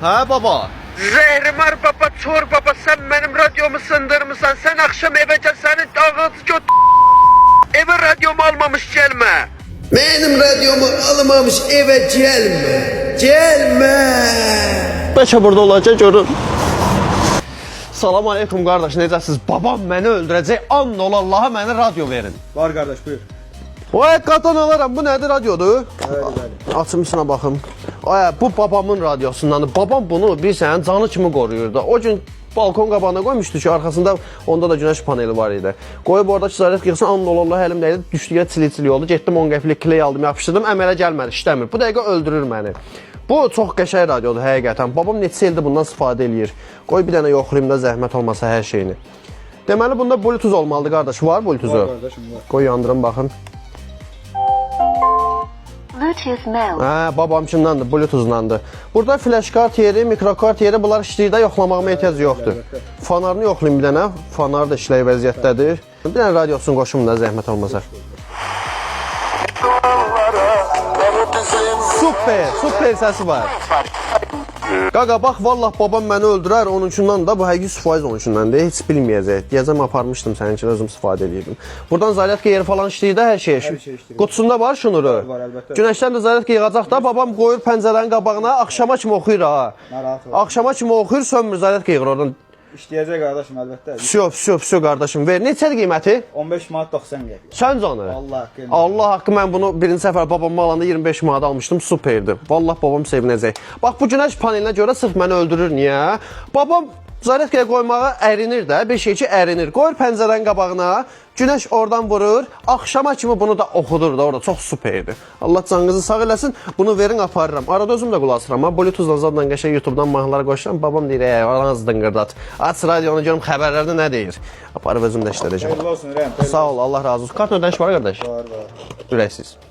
Hə baba. Zəhrimar baba, çor baba, sən mənim radyomu sındırmısan. Sən axşam evə gəl, sənin ağzı göt. Evə radyomu almamış gəlmə. Benim radyomu almamış eve gelme. Gelme. Bəlkə burada olacaq görüm. Salam aleykum qardaş, necəsiz? Babam məni öldürəcək. And ol Allaha mənə radio verin. Var qardaş, buyur. Vay qatan alaram. Bu nədir radiodur? Bəli, bəli. Açım içinə baxım. Ay, bu babamın radiosundandır. Babam bunu bilirsən canı kimi qoruyurdu. O gün balkon qabağına qoymuşdu ki, arxasında onda da günəş paneli var idi. Qoyub orada ki, zaryadka yığsın, and ol Allah əlim dəydi, düşdü yerə çili-çili oldu. Getdim 10 qəpiklik kley aldım, yapışdırdım, əmələ gəlmədi, işləmir. Bu dəqiqə öldürür məni. Bu çox qəşəng radiodur həqiqətən. Babam neçə ildir bundan istifadə eləyir. Qoy bir dənə yoxlayım da zəhmət olmasa hər şeyini. Deməli bunda Bluetooth olmalıdır qardaş. Var Bluetooth-u? Var qardaşım, var. Qoy yandırım baxın. Bluetooth mode. Hə, babamkındandır, Bluetooth-landır. Burada flash kart yeri, mikrokart yeri bunlar işləyir də yoxlamağıma ehtiyac yoxdur. Fanarını yoxlayım bir dənə. Fanar da işlək vəziyyətdədir. Bir dənə radiosunu qoşum da zəhmət olmasa. Super, super səsi var. Qaqa bax vallah babam məni öldürər, onunçundan da bu həqiqi 100% onunçundandır. Heç bilməyəcək. Deyəcəm aparmışdım sənin üçün özüm istifadə eləyirdim. Buradan zaryadka yeri falan işləyir də hər şey. Hər şey işləyir. Qutusunda var şunuru. Var, əlbəttə. Günəşdən də zaryadka yığacaq da babam qoyur pəncərənin qabağına, axşama kimi oxuyur ha. Narahat ol. Axşama kimi oxuyur, sönmür zaryadka yığır oradan. İşləyəcək qardaşım, əlbəttə. Vsyo, vsyo, vsyo qardaşım. Ver. Neçədir qiyməti? 15 manat 90 qəpik. Sən canı. Allah haqqı. Allah haqqı mən bunu birinci səfər babama alanda 25 manata almışdım, superdi. Vallah babam sevinəcək. Bax bu günəş panelinə görə sırf məni öldürür niyə? Babam zaryadkaya qoymağa ərinir də, bir şey ki ərinir. Qoyur pəncərənin qabağına, günəş oradan vurur, axşama kimi bunu da oxudur da orada. Çox superdir. Allah canınızı sağ eləsin. Bunu verin aparıram. Arada özüm də qulaq asıram. Ha, Bluetooth-la zadla qəşəng YouTube-dan mahnılar qoşuram. Babam deyir, "Ey, aranız dınqırdat. Aç radionu görüm xəbərlərdə nə deyir." Aparıb özüm də işlədəcəm. Xeyirli olsun, Rəhim. Sağ ol, Allah razı olsun. Kart ödəniş var qardaş? Var, var. Ürəksiz.